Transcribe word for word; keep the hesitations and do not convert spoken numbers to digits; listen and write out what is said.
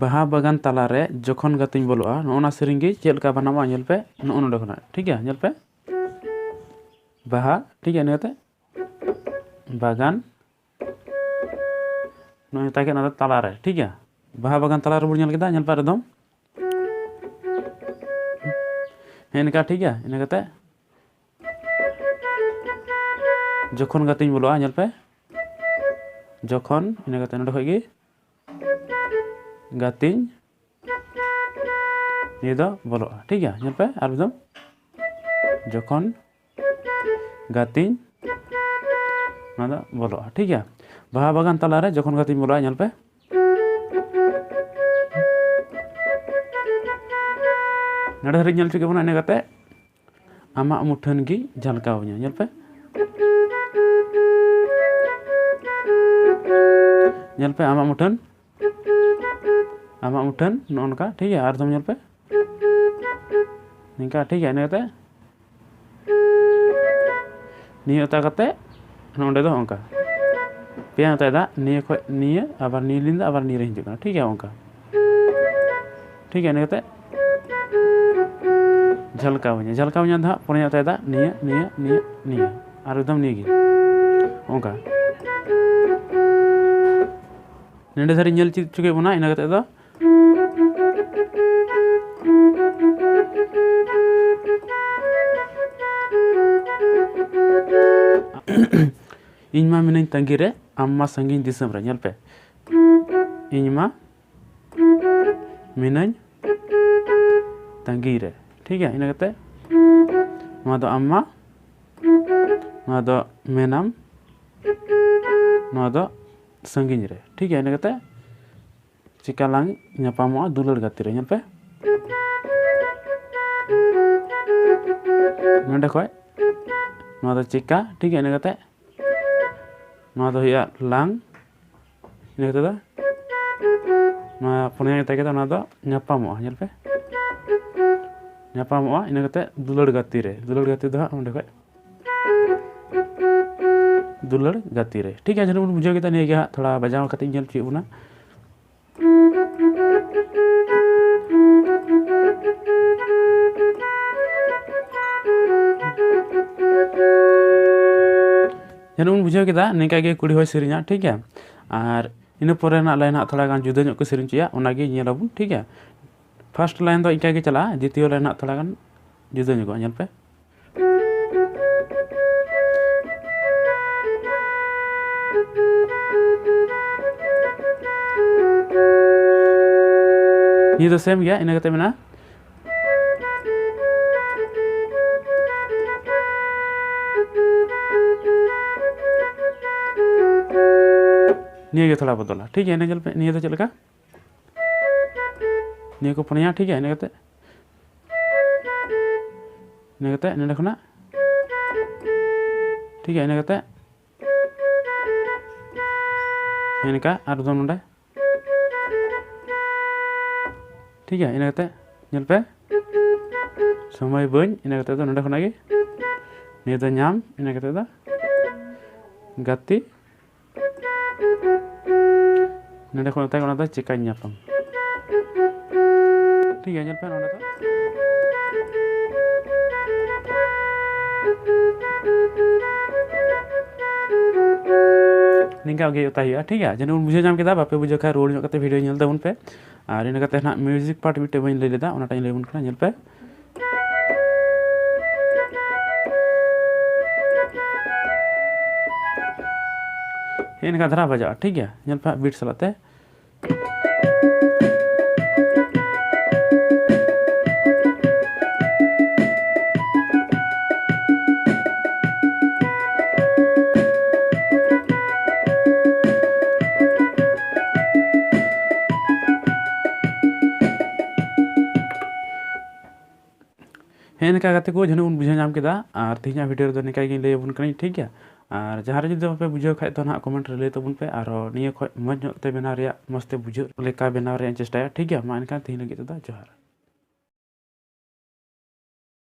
ᱵᱟᱦᱟ ᱵᱟᱜᱟᱱ ᱛᱟᱞᱟᱨᱮ ᱡᱚᱠᱷᱚᱱ ᱜᱟᱛᱮᱧ ᱵᱚᱞᱚᱜᱼᱟ, ᱱᱚᱜᱼᱚ ᱱᱟ ᱥᱮᱨᱮᱧ ᱜᱮ ᱪᱮᱫ ᱞᱮᱠᱟ ᱵᱮᱱᱟᱣᱚᱜᱼᱟ ᱧᱮᱞ ᱯᱮ, ᱱᱚᱜᱼᱚ ᱱᱚᱰᱮ ᱠᱷᱚᱱᱟᱜ, ᱴᱷᱤᱠ ᱜᱮᱭᱟ? ᱧᱮᱞ ᱯᱮ, ᱵᱟᱦᱟ, ᱴᱷᱤᱠ ᱜᱮᱭᱟ, ᱤᱱᱟᱹ ᱠᱟᱛᱮ ᱵᱟᱜᱟᱱ, ᱱᱚᱜᱼᱚᱭ ᱢᱮᱛᱟᱜ ᱠᱟᱱᱟ ᱛᱟᱞᱟᱨᱮ, ᱴᱷᱤᱠ ᱜᱮᱭᱟ? ᱵᱟᱦᱟ ᱵᱟᱜᱟᱱ ᱛᱟᱞᱟ ᱨᱮᱵᱚᱱ ᱧᱮᱞ ᱠᱮᱫᱟ, ᱧᱮᱞ ᱯᱮ ᱟᱨ ᱮᱠᱫᱚᱢ, ᱦᱮᱸ, ᱱᱤᱝᱠᱟ, ᱴᱷᱤᱠ ᱜᱮᱭᱟ? ᱤᱱᱟᱹ ᱠᱟᱛᱮ ᱡᱚᱠᱷᱚᱱ ᱜᱟᱛᱮᱧ ᱵᱚᱞᱚᱜᱼᱟ, ᱧᱮᱞ ᱯᱮ, ᱡᱚᱠᱷᱚᱱ, ᱤᱱᱟᱹ ᱠᱟᱛᱮ ᱱᱚᱰᱮ ᱠᱷᱚᱡ ᱜᱮ ᱜᱟᱛᱮᱧ, ᱱᱤᱭᱟᱹ ᱫᱚ ᱵᱚᱞᱚᱜᱼᱟ, ᱴᱷᱤᱠ ᱜᱮᱭᱟ? ᱧᱮᱞ ᱯᱮ ᱟᱨ ᱢᱤᱫ ᱫᱚᱢ, ᱡᱚᱠᱷᱚᱱ ᱜᱟᱛᱮᱧ, ᱱᱚᱣᱟ ᱫᱚ ᱵᱚᱞᱚᱜᱼᱟ, ᱴᱷᱤᱠ ᱜᱮᱭᱟ? ᱵᱟᱦᱟ ᱵᱟᱜᱟᱱ ᱛᱟᱞᱟᱨᱮ ᱡᱚᱠᱷᱚᱱ ᱜᱟᱛᱮᱧ ᱵᱚᱞᱚᱜᱼᱟ, ᱧᱮᱞ ᱯᱮ, ᱱᱚᱰᱮ ᱫᱷᱟᱹᱨᱤᱡ ᱧᱮᱞ ᱦᱚᱪᱚ ᱠᱮᱫ ᱵᱚᱱᱟ᱾ ᱤᱱᱟᱹ ᱠᱟᱛᱮ ᱟᱢᱟᱜ ᱢᱩᱴᱷᱟᱹᱱ ᱜᱮ ᱡᱷᱟᱞᱠᱟᱣ ᱤᱧᱟ, ᱧᱮᱞ ᱯᱮ, ᱧᱮᱞ ᱯᱮ, ᱟᱢᱟᱜ ᱢᱩᱴᱷᱟᱹᱱ, ᱟᱢᱟᱜ ᱢᱩᱴᱷᱟᱹᱱ ᱱᱚᱜᱼᱚ ᱱᱚᱝᱠᱟ, ᱴᱷᱤᱠ ᱜᱮᱭᱟ? ᱟᱨ ᱫᱚᱢ ᱧᱮᱞ ᱯᱮ, ᱱᱤᱝᱠᱟ, ᱴᱷᱤᱠ ᱜᱮᱭᱟ? ᱤᱱᱟᱹ ᱠᱟᱛᱮ ᱱᱤᱭᱟᱹ ᱚᱛᱟ ᱠᱟᱛᱮ ᱱᱚᱸᱰᱮ ᱫᱚ ᱚᱱᱠᱟ ᱯᱮᱭᱟ ᱚᱛᱟᱭ ᱫᱟ, ᱱᱤᱭᱟᱹ ᱠᱷᱚᱡ ᱱᱤᱭᱟᱹ, ᱟᱵᱟᱨ ᱱᱤᱭᱟᱹ ᱞᱤᱧ ᱫᱟ, ᱟᱵᱟᱨ ᱱᱤᱭᱟᱹ ᱨᱮ ᱦᱤᱡᱩᱜ ᱠᱟᱱᱟ, ᱴᱷᱤᱠ ᱜᱮᱭᱟ? ᱚᱱᱠᱟ, ᱴᱷᱤᱠ ᱜᱮᱭᱟ? ᱤᱱᱟᱹ ᱠᱟᱛᱮ ᱡᱷᱟᱞᱠᱟᱣ ᱤᱧᱟ, ᱡᱷᱟᱞᱠᱟᱣ ᱤᱧᱟ ᱫᱚ ᱦᱟᱸᱜ ᱯᱚᱨᱮ ᱚᱛᱟᱭ ᱫᱟ, ᱱᱤᱭᱟᱹ, ᱱᱤᱭᱟᱹ, ᱱᱤᱭᱟᱹ, ᱱᱤᱭᱟᱹ, ᱟᱨ ᱮᱠᱫᱚᱢ ᱱᱤᱭᱟᱹ ᱜᱮ, ᱚᱱᱠᱟ᱾ ᱱᱚᱸᱰᱮ ᱫᱷᱟᱹᱨᱤᱡ ᱧᱮᱞ ᱪᱮᱫ ᱦᱚᱪᱚ ᱠᱮᱫ ᱵᱚᱱᱟ, ᱤᱱᱟᱹ ᱠᱟᱛᱮ ᱫᱚ ᱤᱧ ᱢᱟ ᱢᱤᱱᱟᱹᱧ ᱛᱟᱺᱜᱤ ᱨᱮ, ᱟᱢ ᱢᱟ ᱥᱟᱺᱜᱤᱧ ᱫᱤᱥᱚᱢ ᱨᱮ᱾ ᱧᱮᱞ ᱯᱮ, ᱤᱧ ᱢᱟ ᱢᱤᱱᱟᱹᱧ ᱛᱟᱺᱜᱤ ᱨᱮ, ᱴᱷᱤᱠ ᱜᱮᱭᱟ? ᱤᱱᱟᱹ ᱠᱟᱛᱮ ᱱᱚᱣᱟ ᱫᱚ ᱟᱢ ᱢᱟ, ᱱᱚᱣᱟ ᱫᱚ ᱢᱮᱱᱟᱢ, ᱱᱚᱣᱟ ᱫᱚ ᱥᱟᱺᱜᱤᱧ ᱨᱮ, ᱴᱷᱤᱠ ᱜᱮᱭᱟ? ᱤᱱᱟᱹ ᱠᱟᱛᱮ ᱪᱮᱠᱟ ᱞᱟᱝ ᱧᱟᱯᱟᱢᱚᱜᱼᱟ ᱫᱩᱞᱟᱹᱲ ᱜᱟᱛᱮ ᱨᱮ, ᱧᱮᱞ ᱯᱮ᱾ ᱱᱚᱸᱰᱮ ᱠᱷᱚᱡ ᱱᱚᱣᱟ ᱫᱚ ᱪᱮᱠᱟ, ᱴᱷᱤᱠ ᱜᱮᱭᱟ? ᱤᱱᱟᱹ ᱠᱟᱛᱮ ᱱᱚᱣᱟ ᱫᱚ ᱦᱩᱭᱩᱜᱼᱟ ᱞᱟᱝ, ᱤᱱᱟᱹ ᱠᱟᱛᱮ ᱫᱚ ᱱᱚᱣᱟ ᱯᱩᱱᱭᱟ ᱜᱮ ᱛᱟᱦᱮᱸ ᱠᱟᱛᱮ ᱱᱚᱣᱟ ᱫᱚ ᱧᱟᱯᱟᱢᱚᱜᱼᱟ, ᱧᱮᱞ ᱯᱮ, ᱧᱟᱯᱟᱢᱚᱜᱼᱟ᱾ ᱤᱱᱟᱹ ᱠᱟᱛᱮ ᱫᱩᱞᱟᱹᱲ ᱜᱟᱛᱮ ᱨᱮ, ᱫᱩᱞᱟᱹᱲ ᱜᱟᱛᱮ ᱫᱚ ᱦᱟᱸᱜ ᱚᱸᱰᱮ ᱠᱷᱚᱡ ᱫᱩᱞᱟᱹᱲ ᱜᱟᱛᱮ ᱨᱮ, ᱴᱷᱤᱠ ᱜᱮᱭᱟ? ᱡᱟᱹᱱᱤᱡ ᱵᱚᱱ ᱵᱩᱡᱷᱟᱹᱣ ᱠᱮᱫᱟ᱾ ᱱᱤᱭᱟᱹ ᱜᱮ ᱦᱟᱸᱜ ᱛᱷᱚᱲᱟ ᱵᱟᱡᱟᱣ ᱠᱟᱛᱮ ᱧᱮᱞ ᱦᱚᱪᱚᱭᱮᱫ ᱵᱚᱱᱟ᱾ ᱡᱮᱱᱚ ᱵᱚᱱ ᱵᱩᱡᱷᱟᱹᱣ ᱠᱮᱫᱟ, ᱱᱤᱝᱠᱟ ᱜᱮ ᱠᱩᱲᱤ ᱦᱚᱸᱭ ᱥᱮᱨᱮᱧᱟ, ᱴᱷᱤᱠ ᱜᱮᱭᱟ᱾ ᱟᱨ ᱤᱱᱟᱹ ᱯᱚᱨᱮ ᱨᱮᱱᱟᱜ line ᱦᱟᱸᱜ ᱛᱷᱚᱲᱟ ᱜᱟᱱ ᱡᱩᱫᱟᱹ ᱧᱚᱜ ᱠᱚ ᱥᱮᱨᱮᱧ ᱦᱚᱪᱚᱭᱟ, ᱚᱱᱟ ᱜᱮ ᱧᱮᱞ ᱟᱵᱚᱱ, ᱴᱷᱤᱠ ᱜᱮᱭᱟ᱾ First line ᱫᱚ ᱤᱱᱠᱟ ᱜᱮ ᱪᱟᱞᱟᱜᱼᱟ, ᱫᱤᱛᱤᱭᱚ line ᱦᱟᱸᱜ ᱛᱷᱚᱲᱟ ᱜᱟᱱ ᱡᱩᱫᱟᱹ ᱧᱚᱜᱚᱜᱼᱟ, ᱧᱮᱞ ᱯᱮ᱾ ᱱᱤᱭᱟᱹ ᱫᱚ same ᱜᱮᱭᱟ, ᱤᱱᱟᱹ ᱠᱟᱛᱮ ᱢᱮᱱᱟᱜᱼᱟ᱾ ᱱᱤᱭᱟᱹ ᱜᱮ ᱛᱷᱚᱲᱟ ᱵᱚᱫᱚᱞᱟ, ᱴᱷᱤᱠ ᱜᱮᱭᱟ᱾ ᱤᱱᱟᱹ ᱧᱮᱞ ᱯᱮ, ᱱᱤᱭᱟᱹ ᱫᱚ ᱪᱮᱫ ᱞᱮᱠᱟ? ᱱᱤᱭᱟᱹ ᱠᱚ ᱯᱩᱱᱭᱟ, ᱴᱷᱤᱠ ᱜᱮᱭᱟ᱾ ᱤᱱᱟᱹ ᱠᱟᱛᱮ, ᱤᱱᱟᱹ ᱠᱟᱛᱮ ᱱᱚᱸᱰᱮ ᱠᱷᱚᱱᱟᱜ, ᱴᱷᱤᱠ ᱜᱮᱭᱟ᱾ ᱤᱱᱟᱹ ᱠᱟᱛᱮ ᱱᱤᱝᱠᱟ ᱟᱨ ᱫᱚ ᱱᱚᱸᱰᱮ, ᱴᱷᱤᱠ ᱜᱮᱭᱟ᱾ ᱤᱱᱟᱹ ᱠᱟᱛᱮ ᱧᱮᱞ ᱯᱮ, ᱥᱚᱢᱚᱭ ᱵᱟᱹᱧ, ᱤᱱᱟᱹ ᱠᱟᱛᱮ ᱫᱚ ᱱᱚᱸᱰᱮ ᱠᱷᱚᱱᱟᱜ ᱜᱮ ᱱᱤᱭᱟᱹ ᱫᱚ ᱧᱟᱢ, ᱤᱱᱟᱹ ᱠᱟᱛᱮ ᱫᱚ ᱜᱟᱛᱮ, ᱱᱚᱸᱰᱮ ᱠᱷᱚᱱ ᱢᱮᱛᱟᱭ ᱠᱟᱱᱟ, ᱚᱱᱟ ᱫᱚ ᱪᱮᱠᱟᱧ ᱧᱟᱯᱟᱢ᱾ ᱴᱷᱤᱠ ᱜᱮᱭᱟ, ᱧᱮᱞ ᱯᱮ ᱱᱚᱸᱰᱮ ᱫᱚ᱾ ᱱᱤᱝᱠᱟ ᱜᱮ ᱚᱛᱟᱭ ᱦᱩᱭᱩᱜᱼᱟ, ᱴᱷᱤᱠ ᱜᱮᱭᱟ᱾ ᱡᱟᱹᱱᱤᱡ ᱵᱚᱱ ᱵᱩᱡᱷᱟᱹᱣ ᱧᱟᱢ ᱠᱮᱫᱟ, ᱵᱟᱯᱮ ᱵᱩᱡᱷᱟᱹᱣ ᱠᱷᱟᱱ ᱨᱩᱣᱟᱹᱲ ᱧᱚᱜ ᱠᱟᱛᱮ video ᱧᱮᱞ ᱛᱟᱵᱚᱱ ᱯᱮ᱾ ᱟᱨ ᱤᱱᱟᱹ ᱠᱟᱛᱮ ᱱᱟᱦᱟᱜ music part ᱢᱤᱫᱴᱮᱡ ᱵᱟᱹᱧ ᱞᱟᱹᱭ ᱞᱮᱫᱟ, ᱚᱱᱟᱴᱟᱜ ᱤᱧ ᱞᱟᱹᱭ ᱟᱵᱚᱱ ᱠᱟᱱᱟ, ᱧᱮᱞ ᱯᱮ᱾ ᱦᱮᱸ, ᱤᱱᱠᱟ ᱫᱷᱟᱨᱟ ᱵᱟᱡᱟᱜᱼᱟ, ᱴᱷᱤᱠ ᱜᱮᱭᱟ᱾ ᱧᱮᱞ ᱯᱮ ᱦᱟᱸᱜ beat ᱥᱟᱞᱟᱜ ᱛᱮ᱾ ᱦᱮᱸ, ᱱᱤᱝᱠᱟ ᱠᱟᱛᱮ ᱠᱚ ᱡᱟᱹᱱᱤᱡ ᱵᱚᱱ ᱵᱩᱡᱷᱟᱹᱣ ᱧᱟᱢ ᱠᱮᱫᱟ᱾ ᱟᱨ ᱛᱮᱦᱮᱧᱟᱜ video ᱨᱮᱫᱚ ᱱᱤᱝᱠᱟ ᱜᱤᱧ ᱞᱟᱹᱭ ᱟᱵᱚᱱ ᱠᱟᱹᱱᱟᱹᱧ, ᱴᱷᱤᱠ ᱜᱮᱭᱟ᱾ ᱟᱨ ᱡᱟᱦᱟᱸ ᱨᱮ ᱡᱩᱫᱤ ᱵᱟᱯᱮ ᱵᱩᱡᱷᱟᱹᱣ ᱠᱷᱟᱡ ᱫᱚ ᱱᱟᱦᱟᱜ comment ᱨᱮ ᱞᱟᱹᱭ ᱛᱟᱵᱚᱱ ᱯᱮ, ᱟᱨᱦᱚᱸ ᱱᱤᱭᱟᱹ ᱠᱷᱚᱡ ᱢᱚᱡᱽ ᱧᱚᱜ ᱛᱮ ᱵᱮᱱᱟᱣ ᱨᱮᱭᱟᱜ, ᱢᱚᱡᱽ ᱛᱮ ᱵᱩᱡᱷᱟᱹᱜ ᱞᱮᱠᱟ ᱵᱮᱱᱟᱣ ᱨᱮᱭᱟᱜ ᱤᱧ ᱪᱮᱥᱴᱟᱭᱟ, ᱴᱷᱤᱠ ᱜᱮᱭᱟ᱾ ᱢᱟ ᱮᱱᱠᱷᱟᱱ ᱛᱮᱦᱮᱧ ᱞᱟᱹᱜᱤᱫ ᱛᱮᱫᱚ ᱡᱚᱦᱟᱨ᱾